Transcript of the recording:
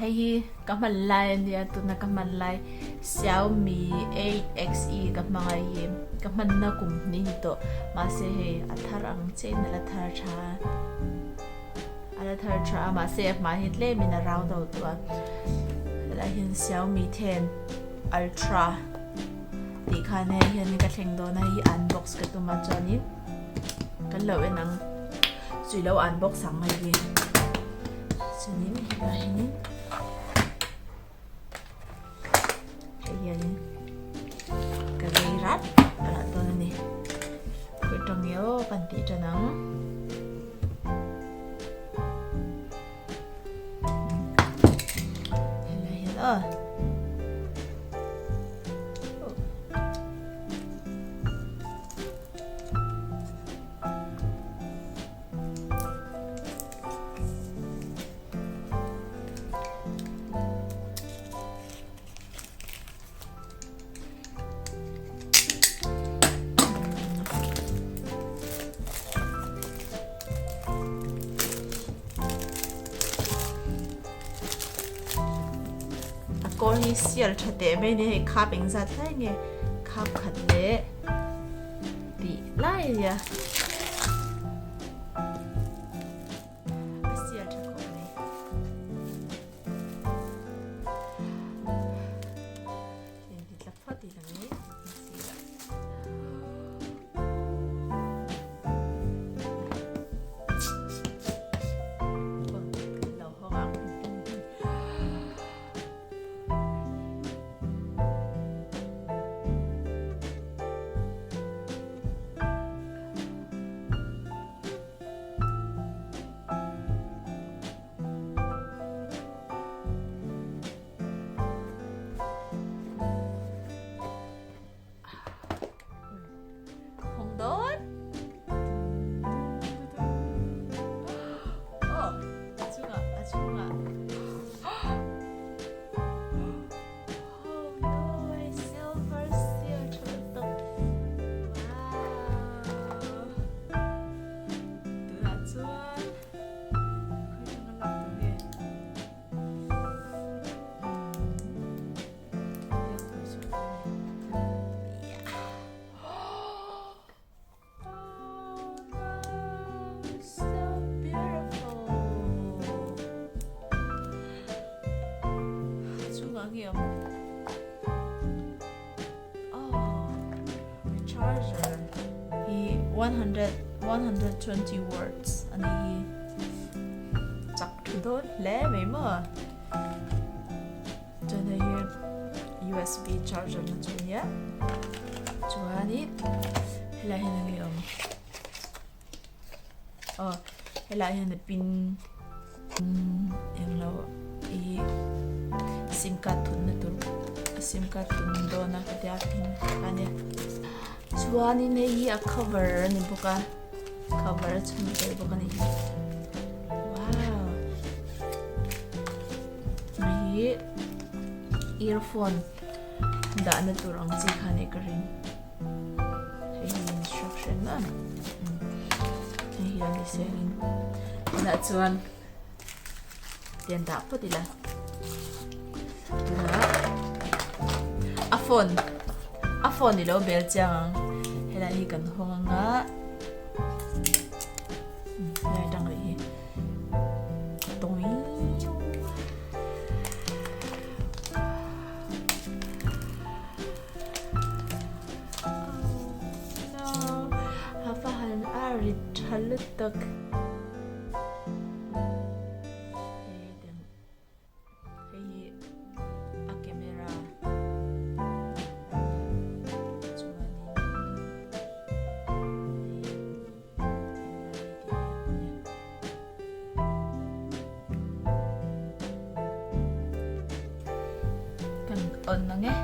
Hei hi ka hman lai a nia tuna ka hman lai Xiaomi 8XE ka hmang a hi ka hmanna kum hnih ni tawh mahse hei a thar ang chiahin a la thar tha a a la thar tha a mahse a hmai hi tlemin a round deuh tawh a helai hian Xiaomi 10 Ultra tih khan hei hian ka thleng dawn a hei hi unbox ka tum a chuanin kan lo en ang chui lo unbox ang hei hi chuanin hetah hianin hei hianin ka lei rat rat dawn a ni khawi tang nge aw kan tih tan ang helai hian aw A kawl hi sial tha teh mai a ni hei khap engzat lai nge khap khat leh tih lai a nia. A sial tha khawp mai. Inti tla phawt ila nge a sirah. Lo hawng ang. Hawng dawn. Oh, a chungah, a chungah. Oh no, silver seal tha lutuk. Wow. Tunah chuan khawi tanga lak tur nge? Charger hi 100 120 words a ni hi chak thu dawn hle mai maw chuan hei hi usb charger na chu ania chuanin helai hian enge awm aw helai hian a pin englo ih sim card thun na tur sim card thun dawn a hetia pin kha ania chuanin hei hi a cover a ni bawk a cover a chhun tel bawk a ni wow hei hi earphone dahna tur ang chi kha nih ka ring hei hi instruction a hei hi a ni sengin tunah chuan tian dah phawt ila tunah a phone a phone i lo bel chiang ang helai hi kan hawng anga helai atang rih hi Tha lutuk. Hei hi a camera a nia chuanin Kan on ang e.